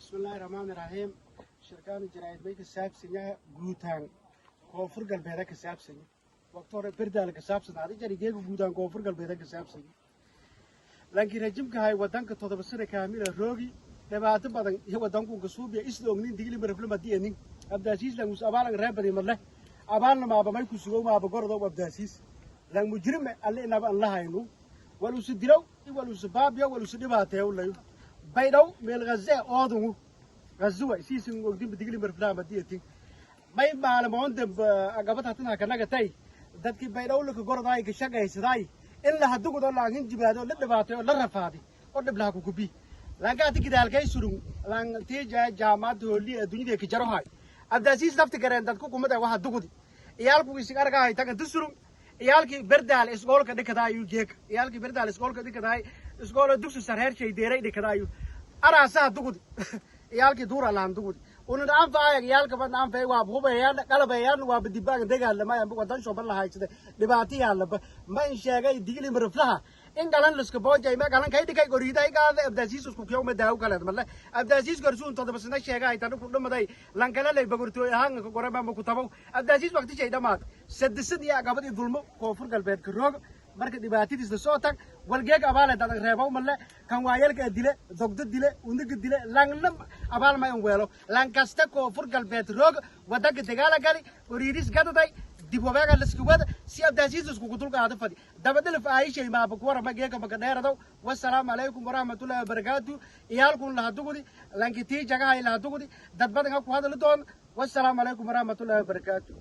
Bismillaahi raxmaani raxiim. Shirkaanu jaraa'id may ka saabsan yahay guutaan Koonfur Galbeeda ka saabsan yahay. Waqti hore Berdaala ka saabsan adi jarigeega guutaan Koonfur Galbeeda ka saabsan yahay. Laakiin rajimka hay wadanka 7 sano kaamila roogi, dhibaato badan iyo wadanku kasuubiya isla ognin Digli Mirifle madiyanin Abdaasiis langus abaalan reebadi madle abaalna maaba may ku sugo maaba gordo. Abdaasiis lang mujrime alle inaba an lahaynu wal usu dilow, wal usu baabiyo, wal usu dhibaateeyo layo. Baydhow meel Gaze oodungu Gazuwa siisin ogdin Digli Mirifle madiyatin may maalmoon dambe agabad hatina kanagatay dadkii Baydhow laka gordaay ka shaqaysaday in la hadugudo laangin jibaado la dhibaateeyo la rafaaday oo dhib laha kukubi laankaati gidaalkay surun laan tiija jaamacadda hoolli adduunyada ka jaro hay. Abdaasiis nafti gareen dadku kumada waxa dugudi iyaalku isig argahay tagan tusurun. Iyaalkii Berdaal iskoolka dhikadaayu jeek, iyaalkii Berdaal iskoolka dhikadaay, iskoola dugsi sarheer shay deeray dhikadaayu araasaha dugudi, iyaalkii duura lahan dugudi unan anfaaya iyaalka ban anfaay waa hubayaan qalabayaan waa badibaagan dagaalamay wadan shoban lahaysade dhibaato yaalaba. Ma in sheegay Digli Miriflaha in galan liska boojay ma galan kay dhigay goriiday gaada Abdaasiis isku kiyo ma daaw kale malle. Abdaasiis garsuun 7 sano sheegay tan ku dhamaday lankala lay bagortooy ahaan ka qorama ma ku tabo. Abdaasiis waqti shay dhamaad saddesan iyo agabadii dulmo Koonfur Galbeed ka roog. Marka dhibaatadiisa soo tag walgeeg abaale dadan reebow malle kan waayalka dile, dogdo dile, unaga dile, langna abaal ma in weelo. Lan kasta Koonfur Galbeed roog wadanka dagaala gali qoriidis gadaday dib wabeega liska wada si Abdaasiis iskugu dulqaado fadi dabadilif aayishay maaba kuwarama geeka maka dheeradow. Wasalaamu calaykum waraxmatullaahi wabarakaatu. Iyaalkun lahadugudi lankitii jagahay lahadugudi dad badan ha ku hadali doon. Wasalaamu calaykum waraxmatullaahi wabarakaatu.